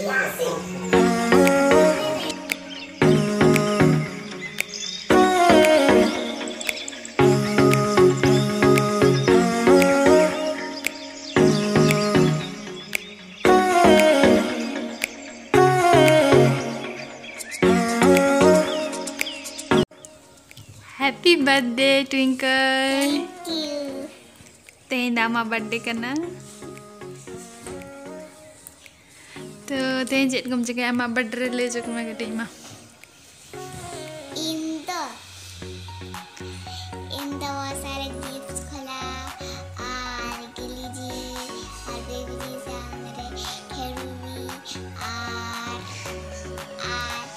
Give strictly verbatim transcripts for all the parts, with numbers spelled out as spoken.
Happy birthday, Twinkle. Thank you. ᱛᱮᱦᱮᱧ ᱫᱚ ᱟᱢᱟᱜ birthday ᱠᱟᱱᱟ᱾ ᱛᱚ, ᱛᱮᱦᱮᱧ ᱪᱮᱫ ᱠᱚᱢ ᱪᱤᱠᱟᱹᱭᱟ ᱟᱢᱟᱜ birthday ᱨᱮ? ᱞᱟᱹᱭ ᱦᱚᱪᱚ ᱠᱚᱢᱮ ᱠᱟᱹᱴᱤᱡ ᱢᱟ᱾ ᱤᱧ ᱫᱚ, ᱤᱧ ᱫᱚ ᱵᱚᱦᱩᱛ ᱥᱟᱨᱮ gifts ᱠᱷᱚᱞᱟ ᱟᱨ ᱜᱤᱞᱤᱡᱤ ᱟᱨ ᱵᱮᱵᱤᱡᱤ ᱥᱟᱢᱱᱮ ᱨᱮ ᱠᱷᱮᱞᱩᱵᱤ ᱟᱨ, ᱟᱨ,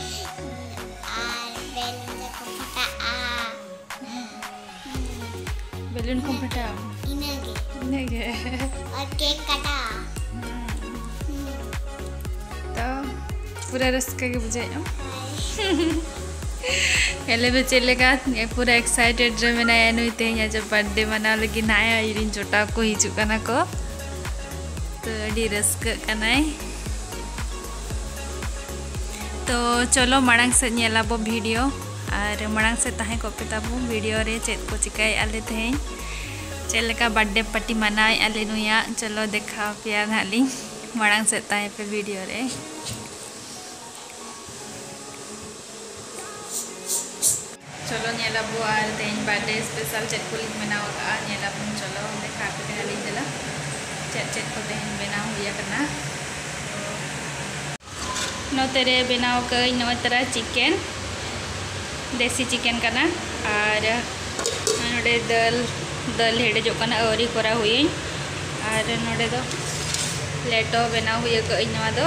ᱟᱨ ᱵᱮᱞᱩᱱ ᱠᱚ ᱯᱷᱟᱴᱟᱜᱼᱟ᱾ ᱵᱮᱞᱩᱱ ᱠᱚ ᱯᱷᱟᱴᱟᱣᱟ᱾ ᱤᱱᱟᱹᱜᱮ᱾ ᱤᱱᱟᱹᱜᱮ᱾ ᱟᱨ cake ᱠᱟᱴᱟ᱾ ᱦᱩᱸ᱾ ᱛᱚ, ᱯᱩᱨᱟᱹ ᱨᱟᱹᱥᱠᱟᱹ ᱜᱮ ᱵᱩᱡᱷᱟᱹᱣᱮᱫᱼᱟ᱾ ᱦᱳᱭ᱾ ᱧᱮᱞᱮ ᱯᱮ ᱪᱮᱫ ᱞᱮᱠᱟ, ᱯᱩᱨᱟᱹ excited ᱨᱮ ᱢᱮᱱᱟᱭᱟ ᱱᱩᱭ, ᱛᱮᱦᱮᱧ ᱟᱡᱟᱜ birthday ᱢᱟᱱᱟᱣ ᱞᱟᱹᱜᱤᱫ ᱱᱟᱭᱟ ᱤᱧ ᱨᱮᱱ ᱡᱚᱴᱟᱣ ᱠᱚ ᱦᱤᱡᱩᱜ ᱠᱟᱱᱟ ᱠᱚ᱾ ᱛᱚ, ᱟᱹᱰᱤ ᱨᱟᱹᱥᱠᱟᱹᱜ ᱠᱟᱱᱟᱭ᱾ ᱛᱚ, ᱪᱚᱞᱚ ᱢᱟᱲᱟᱝ ᱥᱮᱫ ᱧᱮᱞ ᱟᱵᱚ video, ᱟᱨ ᱢᱟᱲᱟᱝ ᱥᱮᱫ ᱛᱟᱦᱮᱸ ᱠᱚᱜ ᱯᱮ ᱛᱟᱵᱚ video ᱨᱮ, ᱪᱮᱫ ᱠᱚ ᱪᱤᱠᱟᱹᱭᱮᱫᱼᱟ ᱞᱮ ᱛᱮᱦᱮᱧ, ᱪᱮᱫ ᱞᱮᱠᱟ birthday party ᱢᱟᱱᱟᱣᱮᱫᱼᱟ ᱞᱮ ᱱᱩᱭᱟᱜ᱾ ᱪᱚᱞᱚ ᱫᱮᱠᱷᱟᱣ ᱯᱮᱭᱟ ᱱᱟᱦᱟᱜ ᱞᱤᱧ, ᱢᱟᱲᱟᱝ ᱥᱮᱫ ᱛᱟᱦᱮᱸ ᱯᱮ video ᱨᱮ᱾ ᱪᱚᱞᱚ ᱧᱮᱞ ᱟᱵᱚ ᱟᱨ ᱛᱮᱦᱮᱧ birthday special ᱪᱮᱫ ᱠᱚᱞᱤᱧ ᱵᱮᱱᱟᱣ ᱟᱠᱟᱫᱼᱟ, ᱧᱮᱞ ᱟᱵᱚᱱ᱾ ᱪᱚᱞᱚ ᱫᱮᱠᱷᱟᱣ ᱟᱯᱮ ᱠᱟᱱᱟᱞᱤᱧ ᱫᱮᱞᱟ, ᱪᱮᱫ ᱪᱮᱫ ᱠᱚ ᱛᱮᱦᱮᱧ ᱵᱮᱱᱟᱣ ᱦᱩᱭ ᱟᱠᱟᱱᱟ᱾ ᱱᱚᱛᱮ ᱨᱮ ᱵᱮᱱᱟᱣ ᱟᱠᱟᱫᱟᱹᱧ ᱱᱚᱜᱼᱚᱭ ᱛᱟᱨᱟ chicken, ᱫᱮᱥᱤ chicken ᱠᱟᱱᱟ᱾ ᱟᱨ ᱱᱚᱰᱮ ᱫᱟᱹᱞ, ᱫᱟᱹᱞ ᱦᱮᱰᱮᱡᱚᱜ ᱠᱟᱱᱟ, ᱟᱹᱣᱨᱤ ᱠᱚᱨᱟᱣ ᱦᱩᱭᱟᱹᱧ᱾ ᱟᱨ ᱱᱚᱰᱮ ᱫᱚ ᱞᱮᱴᱚ ᱵᱮᱱᱟᱣ ᱦᱩᱭ ᱟᱠᱟᱫᱟᱹᱧ ᱱᱚᱣᱟ ᱫᱚ᱾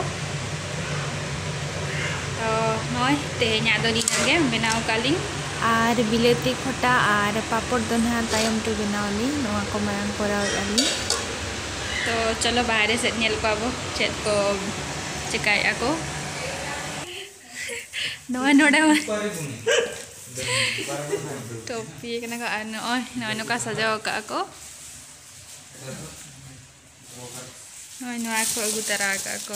ᱛᱚ ᱱᱚᱜᱼᱚᱭ ᱛᱮᱦᱮᱧᱟᱜ ᱫᱚ ᱱᱤᱱᱟᱹᱜ ᱜᱮ ᱵᱮᱱᱟᱣ ᱟᱠᱟᱫ ᱞᱤᱧ᱾ ᱟᱨ ᱵᱤᱞᱟᱹᱛᱤ ᱠᱷᱚᱴᱟ ᱟᱨ ᱯᱟᱯᱚᱲ ᱫᱚ ᱱᱟᱦᱟᱜ ᱛᱟᱭᱚᱢ ᱛᱮ ᱵᱮᱱᱟᱣ ᱟᱹᱞᱤᱧ, ᱱᱚᱣᱟ ᱠᱚ ᱢᱟᱲᱟᱝ ᱠᱚᱨᱟᱣᱮᱫᱼᱟ ᱞᱤᱧ᱾ ᱛᱚ ᱪᱚᱞᱚ ᱵᱟᱦᱨᱮ ᱥᱮᱫ ᱧᱮᱞ ᱠᱚᱣᱟ ᱵᱚ ᱪᱮᱫ ᱠᱚ ᱪᱮᱠᱟᱭᱮᱫᱼᱟ ᱠᱚ᱾ ᱱᱚᱜᱼᱚᱭ ᱱᱚᱰᱮ ᱢᱟ ᱴᱚᱯᱤ ᱠᱟᱱᱟ ᱠᱚ, ᱟᱨ ᱱᱚᱜᱼᱚᱭ, ᱱᱚᱜᱼᱚᱭ ᱱᱚᱝᱠᱟ ᱥᱟᱡᱟᱣ ᱟᱠᱟᱫᱼᱟ ᱠᱚ᱾ ᱱᱚᱜᱼᱚᱭ ᱱᱚᱣᱟ ᱠᱚ ᱟᱹᱜᱩ ᱛᱟᱨᱟ ᱟᱠᱟᱫ ᱠᱚ᱾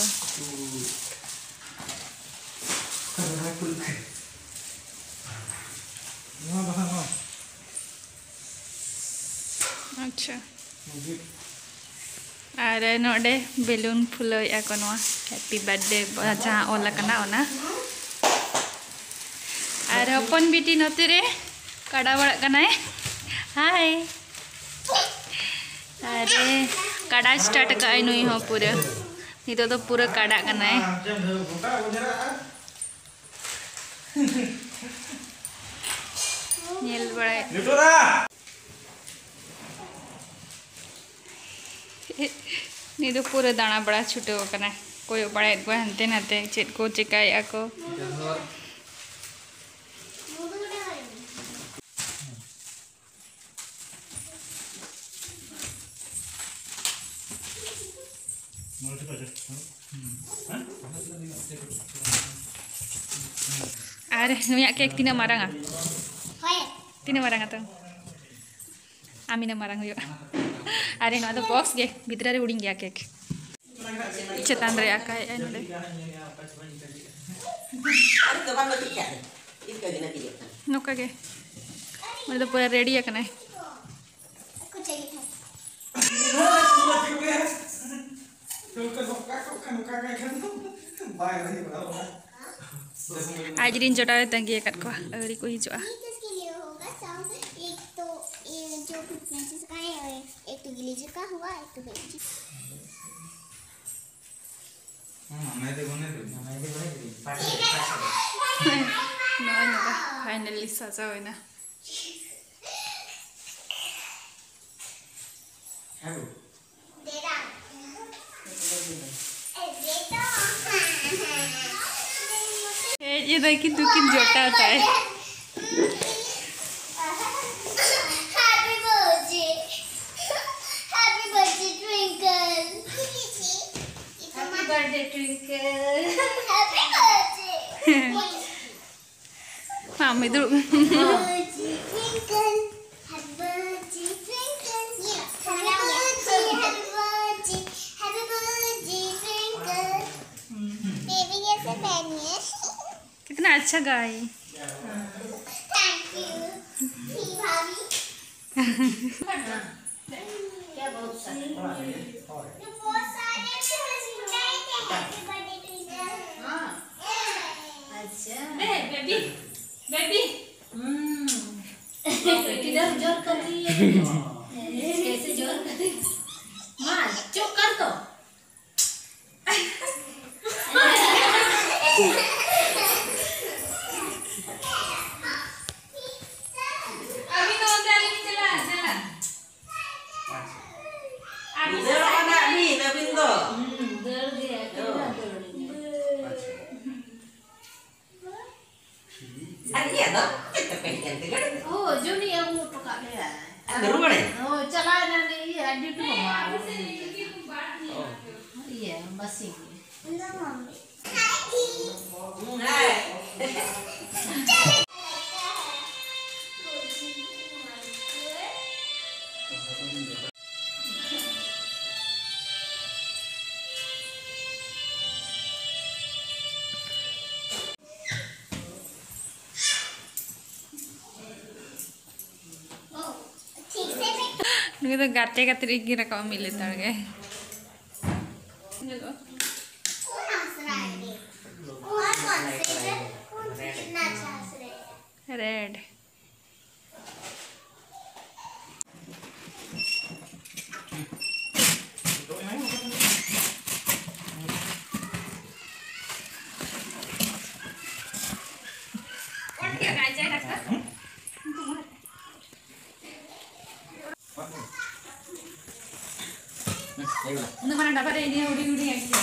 ᱱᱚᱣᱟ ᱵᱟᱦᱟ ᱦᱚᱸ᱾ ᱟᱪᱪᱷᱟ᱾ ᱟᱨ ᱱᱚᱰᱮ ᱵᱮᱞᱩᱱ ᱯᱷᱩᱞᱟᱹᱣᱮᱫᱼᱟ ᱠᱚ, ᱱᱚᱣᱟ ᱦᱮᱯᱤ ᱵᱟᱨᱛᱷᱰᱮ ᱡᱟᱦᱟᱸ ᱚᱞ ᱟᱠᱟᱱᱟ ᱚᱱᱟ᱾ ᱟᱨ ᱦᱚᱯᱚᱱ ᱵᱤᱴᱤ ᱱᱚᱛᱮ ᱨᱮ ᱠᱟᱰᱟ ᱵᱟᱲᱟᱜ ᱠᱟᱱᱟᱭ᱾ ᱦᱟᱭ᱾ ᱟᱨᱮ, ᱠᱟᱰᱟ ᱥᱴᱟᱨᱴ ᱟᱠᱟᱫᱟᱭ ᱱᱩᱭ ᱦᱚᱸ ᱯᱩᱨᱟᱹ᱾ ᱱᱤᱛᱚᱜ ᱫᱚ ᱯᱩᱨᱟᱹ ᱠᱟᱰᱟᱜ ᱠᱟᱱᱟᱭ᱾ ᱧᱮᱞ ᱵᱟᱲᱟᱭ᱾ ᱱᱩᱭ ᱫᱚ ᱯᱩᱨᱟᱹ ᱫᱟᱬᱟ ᱵᱟᱲᱟ ᱪᱷᱩᱴᱟᱹᱣ ᱟᱠᱟᱱᱟᱭ, ᱠᱚᱭᱚᱜ ᱵᱟᱲᱟᱭᱮᱫ ᱠᱚᱣᱟ ᱦᱟᱱᱛᱮ ᱱᱟᱛᱮ ᱪᱮᱫ ᱠᱚ ᱪᱮᱠᱟᱭᱮᱫᱼᱟ ᱠᱚ᱾ ᱟᱨ ᱱᱩᱭᱟᱜ ᱠᱮᱠ ᱛᱤᱱᱟᱹᱜ ᱢᱟᱨᱟᱝᱟ? ᱦᱳᱭ᱾ ᱛᱤᱱᱟᱹᱜ ᱢᱟᱨᱟᱝᱟ ᱛᱚ? ᱟᱢ ᱤᱱᱟᱹᱜ ᱢᱟᱨᱟᱝ ᱦᱩᱭᱩᱜᱼᱟ᱾ ᱟᱨᱮ, ᱱᱚᱣᱟ ᱫᱚ ᱵᱚᱠᱥ ᱜᱮ, ᱵᱷᱤᱛᱨᱤ ᱨᱮ ᱦᱩᱰᱤᱧ ᱜᱮᱭᱟ ᱠᱮᱠ᱾ ᱪᱮᱛᱟᱱ ᱨᱮ ᱟᱸᱠᱟᱭᱮᱫᱼᱟᱭ ᱱᱚᱰᱮ᱾ ᱱᱚᱝᱠᱟ ᱜᱮ᱾ ᱩᱱᱤ ᱫᱚ ᱯᱩᱨᱟᱹ ᱨᱮᱰᱤ ᱟᱠᱟᱱᱟᱭ᱾ ᱟᱡᱨᱤᱱ ᱡᱚᱴᱟᱣᱮ ᱛᱟᱺᱜᱤ ᱟᱠᱟᱫ ᱠᱚᱣᱟ, ᱟᱹᱣᱨᱤ ᱠᱚ ᱦᱤᱡᱩᱜᱼᱟ᱾ ये किसके लिए होगा? चांद, एक तो ये जो प्रिंसेस का है, एक तो गिलीजर का हुआ, एक तो बेबी। ᱱᱚᱜᱼᱚᱭ ᱱᱚᱝᱠᱟ ᱯᱷᱟᱭᱱᱟᱞᱤ ᱥᱟᱡᱟᱣ ᱮᱱᱟ᱾ ᱦᱮᱡ ᱮᱱᱟ ᱠᱤᱱᱛᱩ ᱠᱤᱱ ᱡᱚᱴᱟᱣ ᱛᱟᱭ᱾ Happy birthday, Twinkle. Happy birthday, Twinkle. Happy birthday. ᱢᱟ, ᱢᱟᱹᱭ, ᱫᱩᱲᱩᱵ ᱢᱮ᱾ Happy birthday, Twinkle. Happy birthday, Twinkle. Happy birthday, happy birthday, happy birthday. अच्छा गाई। Thank you. भाभी। क्या बहुत सारे? ये बहुत सारे थे, बस मिठाई थे, हैप्पी बर्थडे टू यू। हाँ। अच्छा। बे-, बेबी, बेबी। हम्म। किधर जोर कर रही है? कैसे जोर कर रही है? माँ, चुप कर दो। ᱟᱹᱵᱤᱱ ᱫᱚ ᱚᱱᱛᱮ ᱟᱹᱞᱤᱧ ᱞᱤᱧ ᱪᱟᱞᱟᱜᱼᱟ, ᱪᱟᱞᱟᱜ᱾ ᱟᱹᱵᱤᱱ ᱫᱟᱹᱲ ᱠᱟᱫᱟ ᱵᱤᱱ, ᱟᱹᱵᱤᱱ ᱫᱚ᱾ ᱦᱩᱸ, ᱫᱟᱹᱲ ᱜᱮ, ᱟᱹᱵᱤᱱ ᱫᱚ ᱫᱟᱹᱲ ᱜᱮ᱾ ᱟᱨ ᱤᱭᱟᱹ ᱫᱚ ᱪᱮᱫ ᱛᱮᱯᱮ ᱦᱮᱡ ᱮᱱ ᱛᱮ ᱜᱟᱹᱰᱤ ᱛᱮ? ᱳ, ᱡᱚᱱᱤ ᱟᱹᱜᱩ ᱦᱚᱴᱚ ᱠᱟᱜ ᱞᱮᱭᱟᱭ᱾ ᱟᱫᱚ ᱨᱩᱣᱟᱹᱲ ᱮᱱ? ᱳ, ᱪᱟᱞᱟᱣ ᱮᱱᱟ ᱱᱤᱭᱟᱹ ᱤᱭᱟᱹ, ᱰᱤᱭᱩᱴᱤ ᱠᱚ ᱮᱢᱟ ᱠᱟᱫᱮᱭᱟ᱾ ᱚ᱾ ᱤᱭᱟᱹ, ᱵᱟᱥᱤ ᱜᱮ᱾ ᱱᱩᱭ ᱫᱚ ᱜᱟᱛᱮ ᱜᱟᱛᱮ ᱨᱮᱜᱮ ᱨᱟᱠᱟᱵ ᱢᱤᱫ ᱞᱮᱛᱟᱲ ᱜᱮ᱾ ᱧᱮᱞᱚᱜᱼᱟ᱾ ᱨᱮᱰ᱾ ᱩᱱᱟᱹᱜ ᱢᱟᱨᱟᱝ ᱰᱟᱵᱟ ᱨᱮ ᱤᱱᱟᱹ ᱦᱩᱰᱤᱧ ᱦᱩᱰᱤᱧ ᱟᱹᱜᱩ ᱠᱮᱫᱟ᱾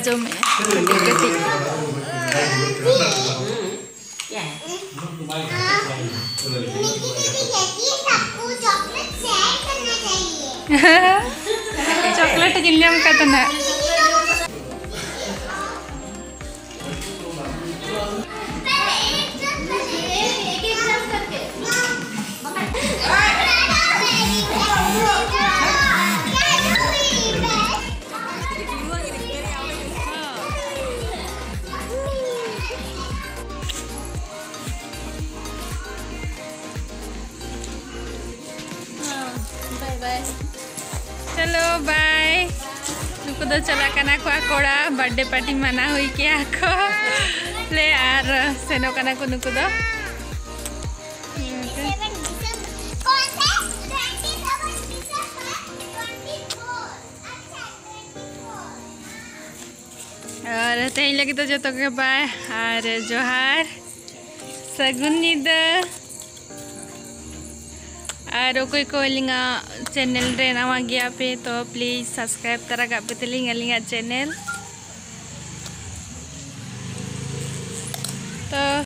ᱡᱚᱢᱮᱜᱼᱟ ᱠᱟᱹᱴᱤᱡ ᱠᱟᱹᱴᱤᱡ᱾ ᱪᱚᱠᱞᱮᱴ ᱜᱤᱧ ᱧᱟᱢ ᱠᱟᱫᱟ ᱱᱟᱜ᱾ ᱵᱟᱭ ᱵᱟᱭ᱾ ᱪᱚᱞᱚ ᱵᱟᱭ᱾ ᱱᱩᱠᱩ ᱫᱚ ᱪᱟᱞᱟᱜ ᱠᱟᱱᱟ ᱠᱚ ᱟᱠᱚ ᱚᱲᱟᱜ, ᱵᱟᱨᱛᱷᱰᱮ ᱯᱟᱨᱴᱤ ᱢᱟᱱᱟ ᱦᱩᱭ ᱠᱮᱭᱟ ᱠᱚ ᱞᱮ, ᱟᱨ ᱥᱮᱱᱚᱜ ᱠᱟᱱᱟ ᱠᱚ ᱱᱩᱠᱩ ᱫᱚ᱾ ᱟᱨ ᱛᱮᱦᱮᱧ ᱞᱟᱹᱜᱤᱫ ᱫᱚ ᱡᱚᱛᱚ ᱜᱮ ᱵᱟᱭ, ᱟᱨ ᱡᱚᱦᱟᱨ, ᱥᱟᱹᱜᱩᱱ ᱧᱤᱫᱟᱹ᱾ ᱟᱨ ᱚᱠᱚᱭ ᱠᱚ ᱟᱹᱞᱤᱧᱟᱜ ᱪᱮᱱᱮᱞ ᱨᱮ ᱱᱟᱣᱟ ᱜᱮᱭᱟ ᱯᱮ, ᱛᱚ ᱯᱞᱤᱡᱽ ᱥᱟᱵᱥᱠᱨᱟᱭᱤᱵ ᱛᱟᱨᱟ ᱠᱟᱜ ᱯᱮ ᱛᱟᱹᱞᱤᱧ ᱟᱹᱞᱤᱧᱟᱜ ᱪᱮᱱᱮᱞ᱾ ᱛᱚ